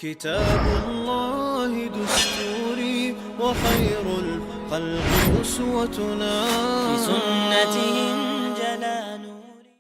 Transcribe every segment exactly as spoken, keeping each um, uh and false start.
كتاب الله دستوري وخير الخلق أسوتنا. بسنته انجلى نوري.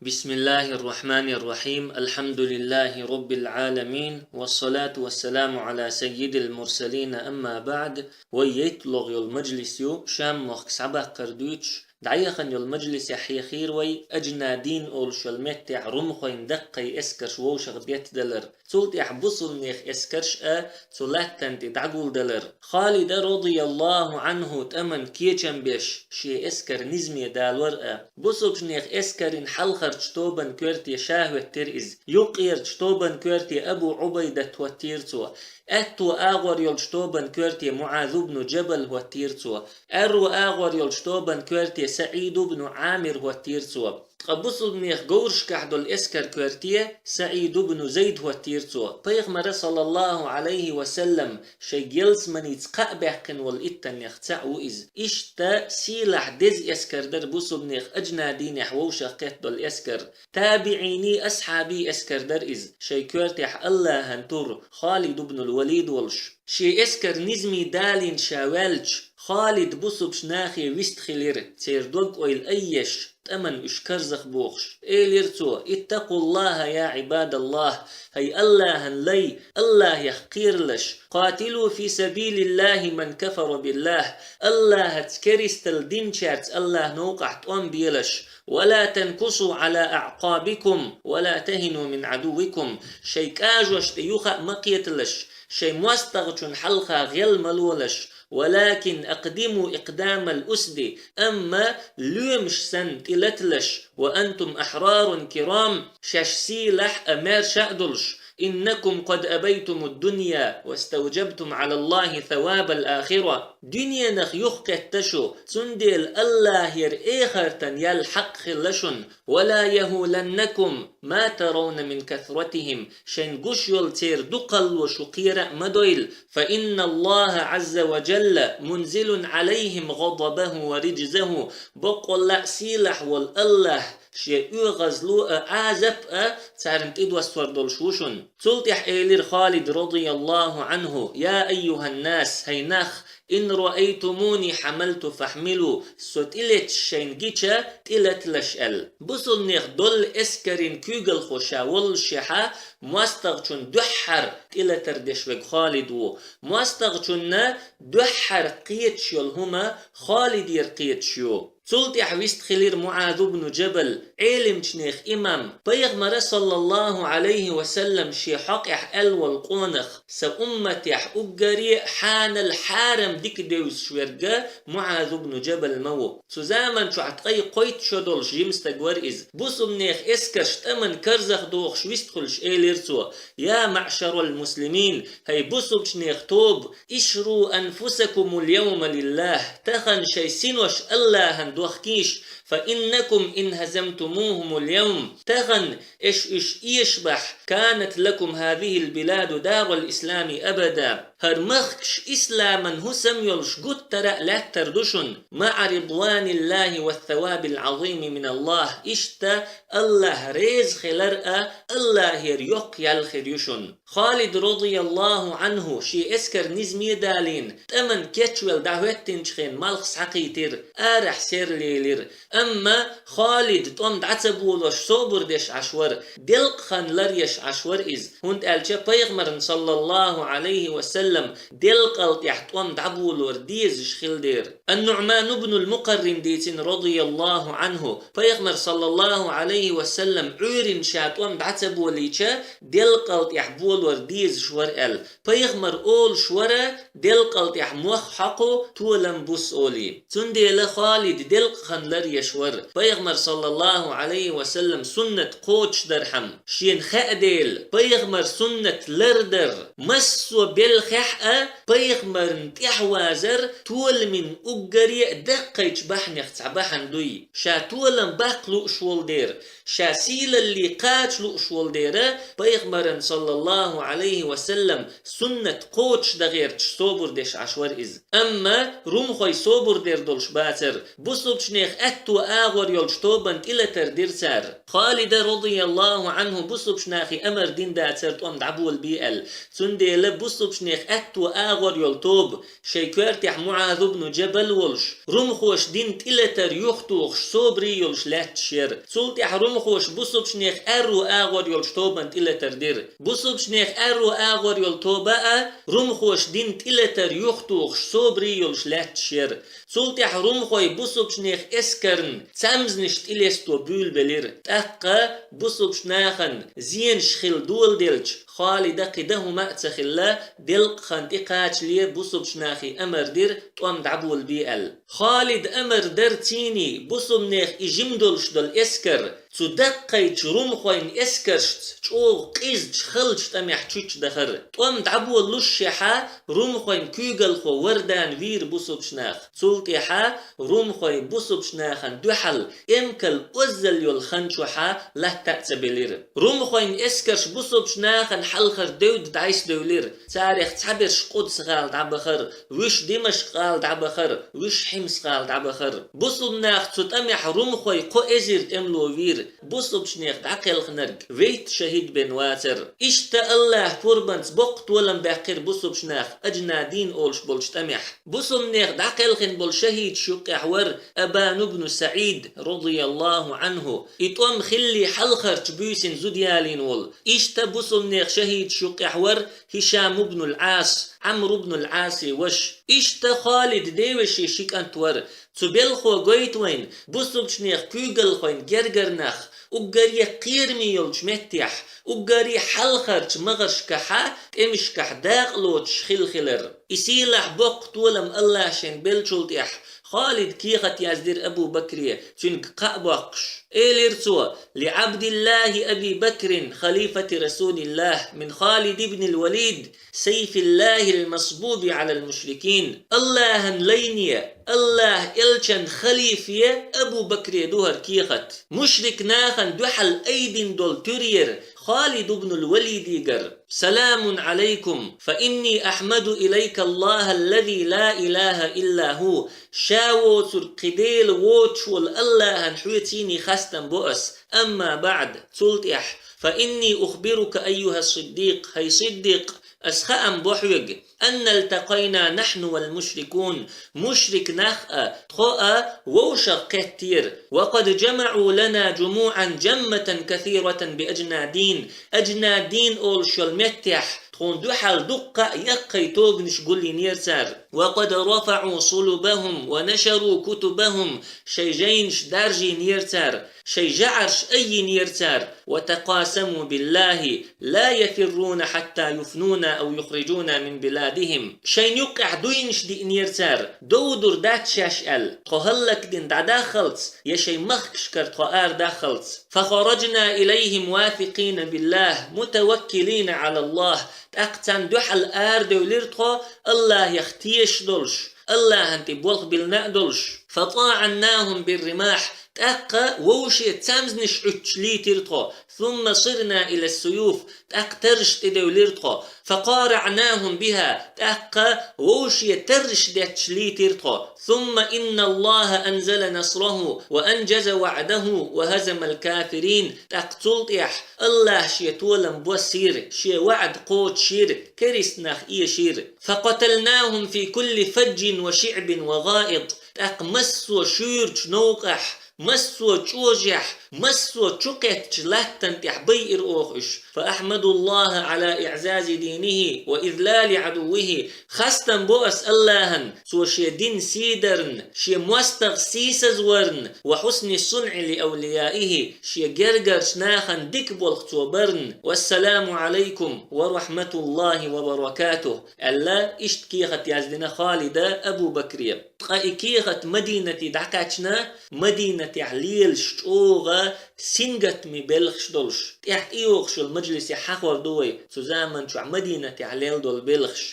بسم الله الرحمن الرحيم. الحمد لله رب العالمين. والصلاة والسلام على سيد المرسلين. أما بعد. Вай яйтталгӀа йола мажлис ю, Шам-мохк схьабаккхар дуьйцуш, дӀаяхана йолу мажлисехь хьехийра вай Аджнадин олуш йолу меттехь румхойн даккхий эскарш вовшах деттадалар. Цул тӀаьхьа бусулнех эскарш а цу латтана тӀе дӀагулдалар. Халида, радияллаху Ӏанху, тӀаман кечам беш, шен эскар низаме далор а. Бусулчнех эскарин хьалхарчу тобан коьрте ша хӀоьттира иза. Юккъерчу тобан коьрте Абу Ӏубайдат хӀоттийра цо. Аьтту агӀор йолчу тобан коьрте МуӀаз ибн Джабал хӀоттийра цо. Аьрру агӀор йолчу тобан коьрте СаӀид ибн Ӏамир хӀоттийра цо. Ткъа бусулнех говрашкахь долу эскар коьрте СаӀид ибн Зайд хӀоттийра цо. Пайхамара, саллаллаху Ӏалайхи ва саллам, шайн ялсаманица кхаъ баьккхина волу иттаннех цхьаъ ву иза. Иштта сийлахь деза эскар дара бусулнех Аджнадинехь вовшах кхетта долу эскар. ТабиӀиний, асхьабий эскар дара иза, шайн коьртехь АллахӀан тур Халид ибн ал-Валид волуш. Шен эскар низаме далийна ша ваьлча, Халид бусулчу нахе вистхилира, церан дог-ойла айъеш, тӀаман уьш карзахбохуш. Элира цо: «Иттакъуллаха, я Ӏибадаллах! ХӀай АллахӀан лай, АллахӀех кхералаш! Къатилу фи сабилиллахи ман кафара биллах! АллахӀаца керистал динчаьрца АллахӀан новкъахь тӀом белаш!» «Ва ла танкусу Ӏала аӀкъабикум, ва ла тахину мин Ӏадуввикум». Шайн кӀажошна тӀе юха а ма кхеталаш, шайн мостагӀчун хьалха гӀел ма лолаш. «Валакин акъдиму икъдамал усди», амма лоьмаш санна тӀелаталаш. «Ва антум ахьрарун кирам», шаьш сийлахь а, маьрша а долуш. «Иннакум къад абайтумуд дунья ваставджабтум Ӏалаллахи савабал ахира». Дуьненах юхакхетта шу, цундела АллахӀера эхартан ял хьакъ хилла шуна. «Ва ла яхӀуланнакум ма таравна мин касратихим». Шайн гуш йолу церан дукхалло шу кхера а ма дойла. «Фа инналлаха Ӏазза ва джалла мунзилун Ӏалайхим гӀадабаху ва риджзаху». Баккъалла а сийлахь волу АллахӀ шен оьгӀазло а, Ӏазап а царна тӀедоссор долуш ву шуна. Цул тӀаьхьа элира Халид, радияллаху Ӏанху: «Я айюханнас, хӀай нах, ин раайтумуни хьамалту фахьмилу, со тӀелеташ шайна гича, тӀелаталаш», аьлла. Бусулнех долу эскарин куьйгалхо ша воллушехьа, мостагӀчун дуьххьара тӀелатар деш верг Халид ву. МостагӀчунна дуьххьара кхеташ йолу хӀума Халидера кхеташ ю. Цул тӀаьхьа вистхилира МуӀаз ибн Джабал, Ӏелимчунех имам, Пайхамара, саллаллаху Ӏалайхи ва саллам, шен хьокъехь аьлла волу къонах: «Сан умматехь уггаре а хьанал хьарам дика девзаш верг МуӀаз ибн Джабал ма ву». Цу заман чохь ткъе кхойтта шо долуш жима стаг вара иза. Бусулнех эскарш тӀаман карзахдохуш вистхуьлуш элира цо: «Я маӀшарал муслимин, хӀай бусулчнех тоба, ишру анфусакумул явма лиллах, тахана шайн синош АллахӀан дохкийша, фа иннакум ин хӀазамтумухумул явм, тахана аш уьш эшабахь, канат лакум хӀазихил биладу дарал ислами абада». ХӀара махкаш исламан хӀусам йолуш гуттара а лаьттар ду шуна, маӀа ридваниллахи ва савабил Ӏазими миналлах, иштта АллахӀ реза хилар а, АллахӀера йоккха ял хир ю шуна. Халид, радияллаху Ӏанху, шен эскар низаме далийна, тӀаман кечвелла дӀахӀоьттинчу хенахь малх схьакхийтира, арахь серлелира. Амма Халид тӀом дӀа ца болош, собар деш Ӏаш вара, делкъа хан ларъеш Ӏаш вара иза, хӀунда аьлча Пайхамарна, саллаллаху Ӏалайхи ва саллам, делкъал тӀехь тӀом дӀаболор дезаш хилла дера. Ан-НуӀман ибн ал-Мукъаррин дийцина, радияллаху Ӏанху, Пайхамар, саллаллаху Ӏалайхи ва саллам, Ӏуьйрина ша тӀом дӀа ца болийча, делкъал тӀехь болор дезаш вара аьлла. Пайхамар олуш вара: «Делкъал тӀехь мох хьокху, толам бус», олий. Цундела Халид делкъа хан ларъеш вара, Пайхамар, саллаллаху Ӏалайхи ва саллам, суннат кхочушдархьама. Шена хаьа дела, Пайхамар суннат лардар, массо а белхехь а Пайхамарна тӀаьхьавазар толамин уггаре а даккхийчу бахьанех цхьа бахьана дуй. Ша толам баккха лууш волу дера, ша сийлалле кхача лууш волу дера, Пайхамаран, саллаллаху Ӏалайхи ва саллам, суннат кхочушдан гӀерташ собар деш Ӏаш вара иза. Амма румхой собар дер долуш бацара, бусулчнех аьтту агӀор йолчу тобанна тӀелатар дира цара. Халида, радияллаху Ӏанху, бусулбчу нахе амар дина дацара тӀом дӀаболабе аьлла. Цундела бусулбчу нехан аьтту агӀор йолу тоба, шайн коьртехь МуӀаз ибн Джабал волуш, румхоша дина тӀелатар юхатухуш, собаре йолуш лаьтташ яра. Цул тӀаьхьа румхоша бусулбчу нехан аьрру агӀор йолчу тобанна тӀелатар дира. Бусулбчу нехан аьрру агӀор йолу тоба а румхоша дина тӀелатар юхатухуш, собаре йолуш лаьтташ яра. Цул тӀаьхьа румхой бусулбчу нехан эскарна цамзанаш тӀелесто буьйлабелира. ТӀаккха бусулбчу нахана зенаш хила доладелча, Халида кхин дан хӀума а ца хилла, делкъахан тӀекхачале бусулбчу нахе амар дира тӀом дӀаболабе аьлла. Халида амар дара цуьнан, бусулбнех и жима долуш долу эскар, цу даккхийчу румхойн эскаршца чӀогӀа къизачу, халчу тӀамехь чучча дахар. ТӀом дӀаболалушшехьа, румхойн куьйгалхо Вардан вийра бусулбчу нах. Цул тӀаьхьа румхой бусулбчу нахана дуьхьал эмкал оззал йолу хан чохьа латта а ца белира. Румхойн эскарш бусулбчу нахана хьалхара девда дӀасадевлира. Царех цхьаберш Къудс-гӀала дӀабахара, вуьш Димашкъ-гӀала дӀабахара, вуьш Хьимс-гӀала дӀабахара. Бусулб нах цу тӀамехь румхой кхо эзар тӀемало вийра, бусулбчу нех дӀакхелхинарг вейтта шахӀид бен вацара. Иштта АллахӀа пурбанца боккха толам баьккхира бусулбчу нах Аджнадин олуш болчу тӀамехь. Бусулбнех дӀакхелхина болу шахӀидаш юккъехь вара Абан ибн СаӀид, радияллаху Ӏанху, и тӀом хиллий хьалхарчу буьйсина зуда ялийна волу. Иштта бусулбнех шахӀидаш юккъехь вара ХӀишам ибн ал-Ӏас, Ӏамр ибн ал-Ӏасий ваша. Иштта Халид девешин ши кӀант вара. Цу белхо гойту вайна, бусулбчу нех куьйгалхойн гергара нах, уггаре кхераме йолчу меттехь, уггаре хьалхарчу магӀаршкахьа, тӀемашкахь дакъа лоцуш хилла хилар. И сийлахь боккха толам АллахӀа шен беллачул тӀаьхьа Халида кехат яздира Абу Бакре, цуьнга кхаъ боккхуш. Элира цо: «لعبد الله أبي بكر خليفة رسول الله من خالد بن الوليد سيف الله المصبوب على المشركين». АллахӀан лайне, АллахӀан элчан халифе Абу Бакре ду хӀара кехат. Мушрик нахана дуьхьал айдина долу туьрера Халид ибн ал-Валидигара. «سلام عليكم، فإني أحمد إليك الله الذي لا إله إلا هو». Ша воцург кхин Дела воцуш волу АллахӀан хьоьцийний хастам бо ас. أما بعد, цул тӀаьхьа, «فإني أخبرك أيها الصديق», хӀай Сиддикъ, ас хаам бо хьоьга, «أن التقينا نحن والمشركون», мушрик нах а, тхо а вовшах кхеттера. «وقد جمعوا لنا جموعا جمة كثيرة بأجنادين». Аджнадин олуш йолу меттехь тхуна дуьхьал дуккха а яккхий тобанаш гулйинера цара. «وقد رفعوا صلبهم ونشروا كتبهم», шайн жайнаш даржийнера цара, шайн жаӀарш аййинера цара. «وتقاسموا بالله لا يفرون حتى يفنونا أو يخرجونا من بلادهم». Шайн юккъехь дуйнаш диънера цара, довдур дац шаьш аьлла, тхо хӀаллакдина дӀадаххалц, я шайн махкашкара тхо арадаххалц. «فخرجنا إليهم واثقين بالله متوكلين على الله». ТӀаккха царна дуьхьал арадевлира тхо, АллахӀех тешаш долуш, АллахӀан тӀе болх биллина а долуш. «فطاعناهم بالرماح», тӀаккха вовше цамзанаш Ӏуьттуш лийтира тхо. «ثم صرنا إلى السيوف», тӀаккха тарраш тӀедевлира тхо. «فقارعناهم بها», тӀаккха вовше тарраш детташ лийтира тхо. «ثم إن الله أنزل نصره وأنجز وعده وهزم الكافرين». ТӀаккха цул тӀаьхьа АллахӀа шен толам боссийра, шен ваӀда кхочушйира, керист нах эшийра. «فقتلناهم في كل فج وشعب وغائط». ТӀаккха массо а шуьйрачу новкъахь, массо а чӀожехь, массо а чукхеттачу латтана тӀехь байира оха уьш. «فأحمد الله على إعزاز دينه وإذلال عدوه». Хастам бо ас АллахӀан, цо шен дин сий дарна, шен мостагӀ сийсазварна, «وحسن الصنع لأوليائه», шен гергарчу нахана дика болх цо барна. «والسلام عليكم ورحمة الله وبركاته», аьлла, иштта кехат яздина Халида Абу Бакре. Ткъа и кехат Мадинате дӀакхаьчна, Мадинатехь лелаш чӀогӀа сингаттаме белхаш долуш, тӀаьхьа тӀейогӀуш йолу мажлисе хьахор ду вай, цу заман чохь Мадинатехь лелла долу белхаш.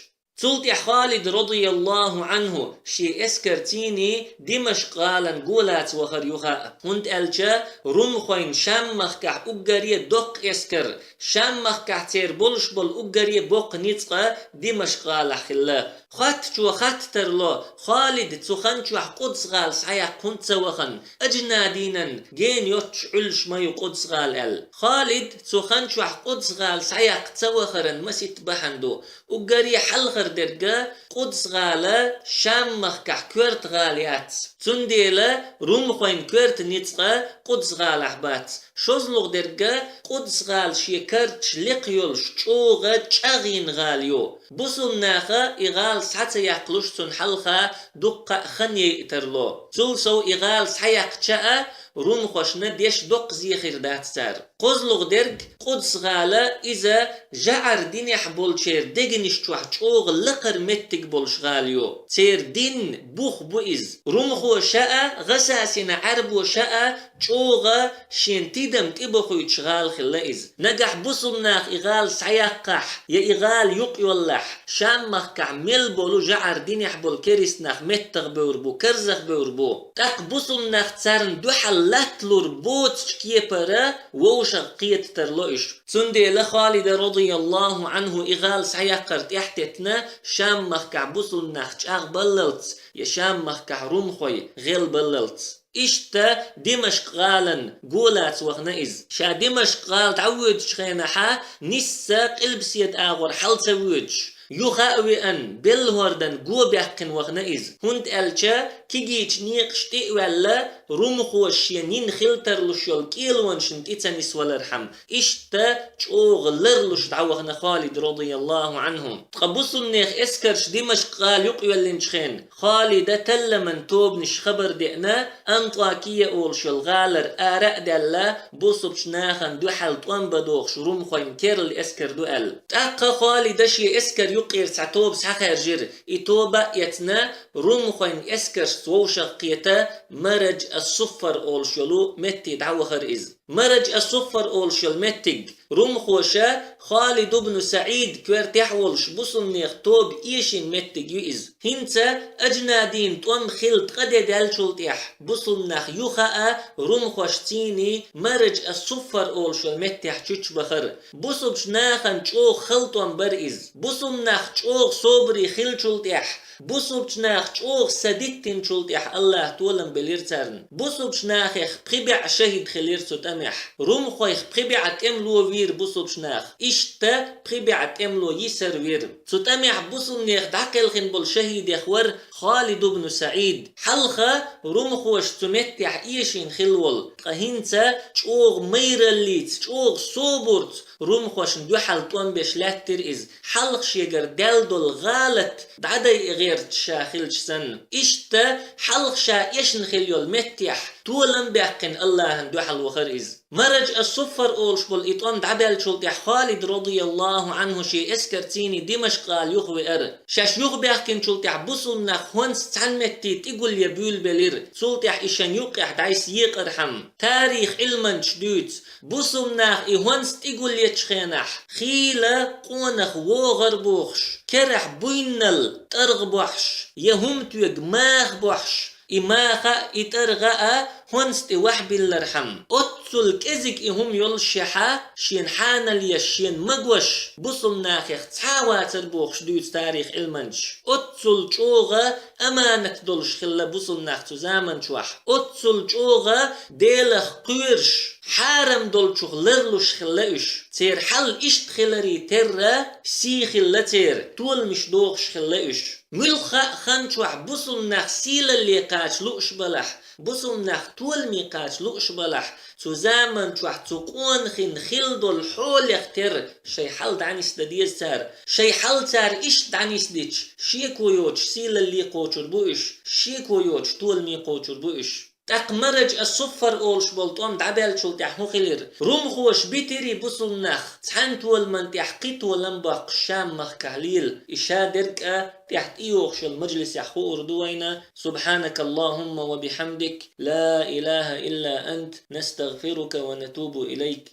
Цул тӀехьа Халид, радияллаху Ӏанху, шен эскарцийний Димашкъ гӀалан гулаца вахар юха а. ХӀунда аьлча румхойн Шам-махкахь уггаре доккха эскар, Шам-махкахь церан болуш болу уггаре боккха ницкъ Димашкъ-гӀалахь хилла. Хоттачо хатта тарло: «Халид, цу хан чохь Къудс-гӀала схьаяккха хӀунда ца вахана? Аджнадинан гена йоццуш Ӏуьллуш ма ю Къудс-гӀала», — аьлла. Халид цу хан чохь Къудс-гӀала схьаяккха ца вахаран масийтта бахьана ду. Уггаре хьалхара дерг: Къудс-гӀала Шам-махкахь коьрта гӀала яц. Цундела румхойн коьрта ницкъ Къудс-гӀалахь бац. ШозлагӀа дерг: Къудс-гӀала шен карташ лекха йолуш, чӀогӀа чӀагӀйина гӀала ю. Бусулба наха и гӀала схьа ца яккхалуш цунна хьалха дуккха а хан яйа тарло. Цул сов и гӀала схьаяккхича а, румхошна деш доккха зе хир дац цара. КхозлагӀа дерг: Къудс-гӀала иза жӀар динехь болчеран дегнаш чохь чӀогӀа лакхара меттиг болуш гӀала ю. Церан динан бух бу иза. Румхоша а, гӀасасина Ӏаьрбоша а чӀогӀа шен тидам тӀебохуьйтуш гӀала хилла иза. Нагахь бусулба наха и гӀала схьаяккхахь я и гӀала юкъайоллахь, Шам-махкахь мел болу жӀар динехь болу керста нах меттахбевр бу, карзахбевр бу. ТӀаккха бусулба нах царна дуьхьал латталур боцучу кепара вовшах кхета тарло уьш. Цундела Халида, радияллаху Ӏанху, и гӀала схьаяккхар тӀехь а теттина, Шам-махкахь бусулба нах чӀагӀбаллалц я Шам-махкахь румхой гӀелбаллалц. Иштта Димашкъ-гӀалан гулаца вахана иза. Ша Димашкъ-гӀала дӀавоьдучу хенахь а, нисса Къилбаседа агӀор хьала ца воьдуш, юха а веана, белла хӀордан го баьккхина вахана иза. ХӀунда аьлча кегийчу некъаш тӀе а ваьлла, румхоша шена йина хила тарлуш йолу кӀелонашна тӀе ца нисвалархьама, иштта чӀогӀа ларлуш дӀавахана Халид, радияллаху Ӏанху. Ткъа бусулбанех эскарш Димашкъ-гӀала юкъайоьллинчу хенахь, Халида талламан тобанаш хабар деана, Антакия олуш йолу гӀалара ара а даьлла, бусулбачу нахана дуьхьал тӀом бан дохуш румхойн керла эскар ду аьлла. ТӀаккха Халида шен эскар юккъера цхьа тоба схьахаьржира. И тоба а эцна, румхойн эскаршца вовшах кхета Марадж ас-Суффар олуш йолу метте дӀавахара иза. Марадж ас-Суффар олуш йолу меттиг румхоша Халид ибн СаӀид коьртехь а волуш бусулбанех тоба эшийна меттиг ю иза. ХӀинца Аджнадин тӀом хилла ткъа де даьллачул тӀаьхьа бусулба нах юха а румхошцийний Марадж ас-Суффар олуш йолу меттехь чуччабахара. Бусулбачу нахана чӀогӀа хала тӀом бара иза. Бусулба нах чӀогӀа собаре хиллачул тӀаьхьа, бусулбачу наха чӀогӀа са диттинчул тӀаьхьа АллахӀа толам белира царна. Бусулбачу нахех пхи бӀе шахӀид хилира цу тӀамехь. Румхойх пхи бӀе тӀемало вийра бусулбачу наха. Иштта пхи бӀе тӀемало йисар вира. Цу тӀамехь бусулбанех дӀакхелхина болу шахӀидех вара Халид ибн СаӀид. Хьалха румхоша цу меттехь эшийна хилла волу, ткъа хӀинца чӀогӀа майраллица, чӀогӀа собарца румхошна дуьхьал тӀом беш лаьттира иза, хьалха шегара даьлла долу гӀалат дӀадайа гӀерташ ша хилча санна. Иштта хьалха ша эшна хилла йолу меттехь толам баьккхина АллахӀана дуьхьал вахара иза. Марадж ас-Суффар олуш болу и тӀом дӀабаьллачул тӀаьхьа Халид, радияллаху Ӏанху, шен эскарцийний Димашкъ-гӀала юхавеара. Шаьш юхабаьхкинчул тӀаьхьа бусулба нах хӀонс цхьана метте тӀе гулъян буьйлабелира, цул тӀаьхьа и шайн юккъехь дӀасаекъархьама. Тарих Ӏилманчаш дуьйцу, бусулба наха и хӀонс тӀе гулъечу хенахь, хийла къонах вогӀар бохуш, керахь буйннал тӀаргӀа бохьуш, я хӀума тоьгу маха бохьуш, и маха а, и тӀаргӀа а хӀонс тӀе вахьбиллархьама. Оццул кӀезиг и хӀума йолушехьа, шена хьанал еш, шена магош, бусулба нахех цхьа а вацар бохуш дуьйцу тарих Ӏилманчаш. Оццул чӀогӀа аманат долуш хилла бусулба нах цу заман чохь. Оццул чӀогӀа Делах кхоьруш, хьарам долчух ларлуш хилла уьш. Церан хьал иштта хиларе терра, сий хилла церан, толамаш дохуш хилла уьш. Муьлхха а хан чохь бусулба нах сийлалле кхача лууш балахь, бусулба нах толаме кхача лууш балахь, цу заман чохь цу къонахин хилла долу хьолех терра шайн хьал дӀанисдан деза цара. Шайн хьал цара иштта дӀанисдича, шеко йоцуш сийлалле кхочур бу уьш, шеко йоцуш толаме кхочур бу уьш. ТӀаккха Марадж ас-Суффар олуш болу тӀом дӀабаьллачул тӀаьхьа хӀун хилира? Румхоша битира бусулба нах, цхьана толаман тӀехь кхин толам боккхуш Шам-махкахь лела. И шадерг а тӀехь тӀейогӀуш йолу мажлисехь хуур ду вайна. سبحانك اللهم وبحمدك، لا إله إلا أنت، نستغفرك ونتوب إليك.